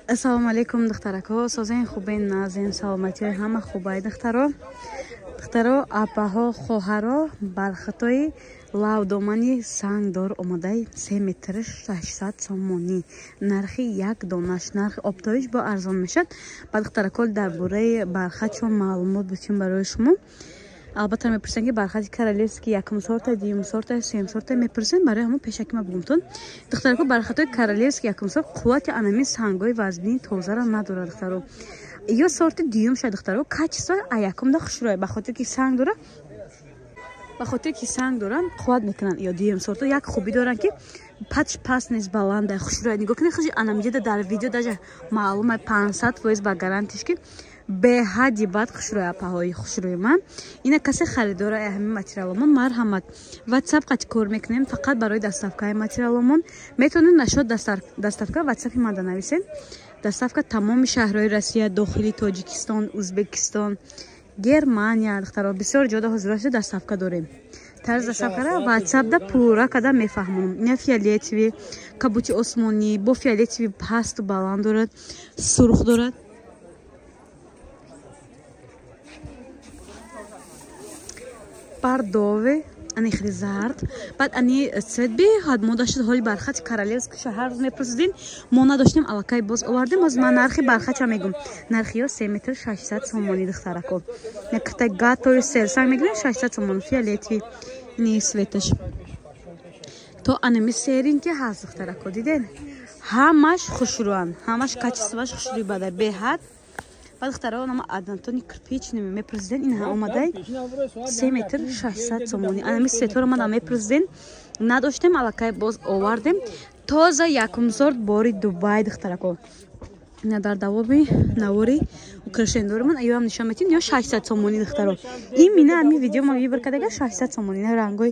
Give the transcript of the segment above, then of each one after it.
Ассалому алайкум, духтарако. Созен хубен, назен, саломатиҳои ҳама хубай, духтаро. Духтаро, апаҳо, хоҳаро, бархатои лавдомани сангдор омадай 3 метр 600 сомонӣ. Нархи як донаш, нархи оптовиш бо арзон мешад. Ба духтарако дар бораи бархат чун маълумот бутим барои шумо. Албатта мепурсанд ки бархати королевский якум сорта, дуюм сорта, сеюм сорта мепурсанд, барои ҳамон пешаки ма бугумтон. Духтарако, бархатҳои королевский якум сорт қуввати анами сангҳои вазнии тозара надорад, духтаро. Ё сорти дуюм шад, духтаро, качество а якумда хушрӯя, ба хотире ки санг дора, ба хотире ки санг доранд, қувват мекунанд. Ё дуюм сорто як хубӣ доранд ки патш паст нест, баланда, хушрӯя. Нигоҳ кунед, хуши анамиҷада дар видео даже маълума 500% ба гарантиш ки беҳадди бад хушрӯй апаҳои хушрӯи ман. Ина касе харидора ҳамин материаломон, марҳамат, ватсап қати кор мекунем, фақат барои доставкаи материаломон. Метавонед нашод доставка ватсапи ман нависед. Доставка тамоми шаҳрҳои Россия, дохили Тоҷикистон, Узбекистон, Германия, духтаро, бисёр ҷода ҳозир доставка дорем. Тарз доставкара ватсапда пурра када мефаҳмонам. Ина фиолетовый, кабути осмонӣ, бо фиолетовый пасту баланд дорад, сурх дорад. Бардове, ани хеле зард, баъд ани цвет беҳад мода шуд. Ҳоли бархати королевский шаҳар мепурсидин, мо надоштем, аллакай боз овардем. Ҳозир ман нархи бархатша мегум. Нархи ё 3 метр 600 сомонӣ, духтарако. Якта гатои серсанг мегирем 600 сомон, фиолетовый ини светаш. То анами серин ки ҳаст, духтарако, диден? Ҳамаш хушрӯянд, ҳамаш качествоаш хушрӯи бада беҳад. Баъд духтаро, нама однотонный кирпич мепурсиден, ин омадай 3 метр 600 сомонӣ. Анами светҳоро мана мепурсиден, надоштем, аллакай боз овардем. Тоза якум сорт бори Дубай, духтарако. Ина дар давоми навори украшениядоримон аюам нишон метим, ё 600 сомонӣ, духтаро. Ин мина ҳамин видео ма выбор кардага 600 сомонӣ, ина рангҳои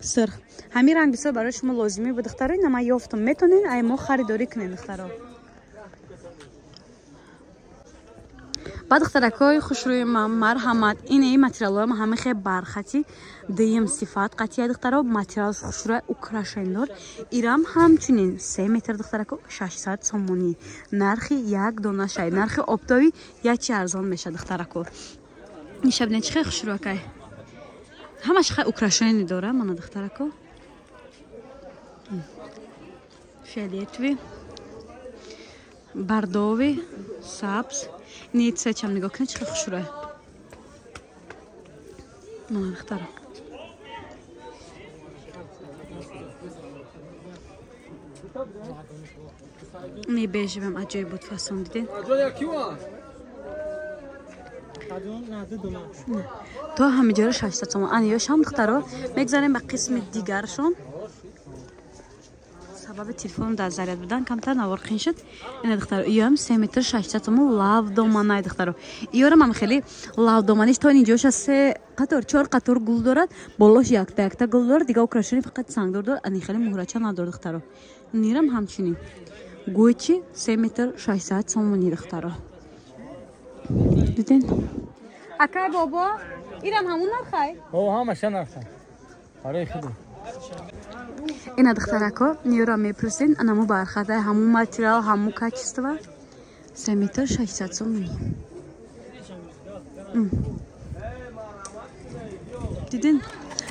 сурх. Ҳамин ранг бисёр барои шумо лозимӣ буд, духтаро, ина ман ёфтам. Метавонед ай мо харидорӣ кунед, духтаро. Баъд духтаракҳои хушрӯи ман, марҳамат, ин ин материалҳои ма ҳама хел бархати дуюм сифат қатия, духтаро, материал хушрӯи украшендор. Ирам ҳамчунин 3 метр, духтарако, 600 сомонӣ. Нархи як дона шай, нархи оптовӣ ячи арзон мешад, духтарако. Ниша бинед чӣ хел хушрӯакай. Ҳамаш хел украшение дора, мана, духтарако. Фиолетовый, бордовый, сабз. Не цвечам нигоҳ кунед, чӣ хел хушрӯя. Мана, духтаро. Не бежевам аҷоиб буд фасон, дидед? То ҳамиҷоро 600 сомон. Ани ёшам, духтаро, мегзарем ба қисми дигаршон. Сабаби телефон дар заряд будан камтар навор қин шуд. Ина, духтаро, иёам 3 метр 600 сомон лавдоманай, духтаро. Иёрам ҳам хеле лавдоманиш, то инҷоша се қатор, чор қатор гул дорад, болош якта якта гул дорад, дига украшение фақат сангдор дорад, ани хеле муҳрача надорад, духтаро. Нирам ҳамчунин. Гӯйчи 3 метр 600 сомонӣ, духтаро. Диден? Акай бобо, ирам ҳамун нархай? Ҳо, ҳамаша нарха. Барои худу. Ина, духтарако, ниёро мепурсен, анаму бархата, ҳамун материал, ҳамун качество 3 метр 600 сомонӣ. Дидин?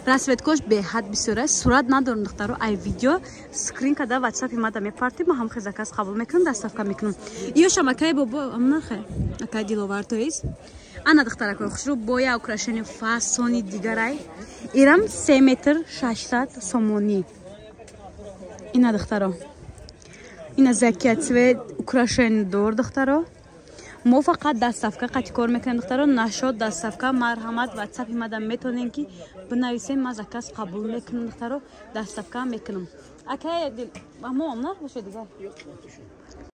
Расцветкош беҳад бисёр аст. Сурат надорам, духтаро, ай видео скрин када ватсапи мада мепартем, ма ҳам хел заказ қабул мекунам, доставка мекунам. Иёшам акай бобо, ам нархай? Акай Диловар то есть. Ана, духтаракои хушрӯ, бо як украшение фасони дигарай. Ирам 3 метр 600 сомонӣ. Ина, духтаро. Ина закия цвет украшение дор, духтаро. Мо фақат доставка қати кор мекунем, духтаро, нашод доставка, марҳамат, ватсапи мада метавонем ки бинависем, ман заказ қабул мекунам, духтаро, доставка мекунам. Акай дил, мо нарх бошад дигар?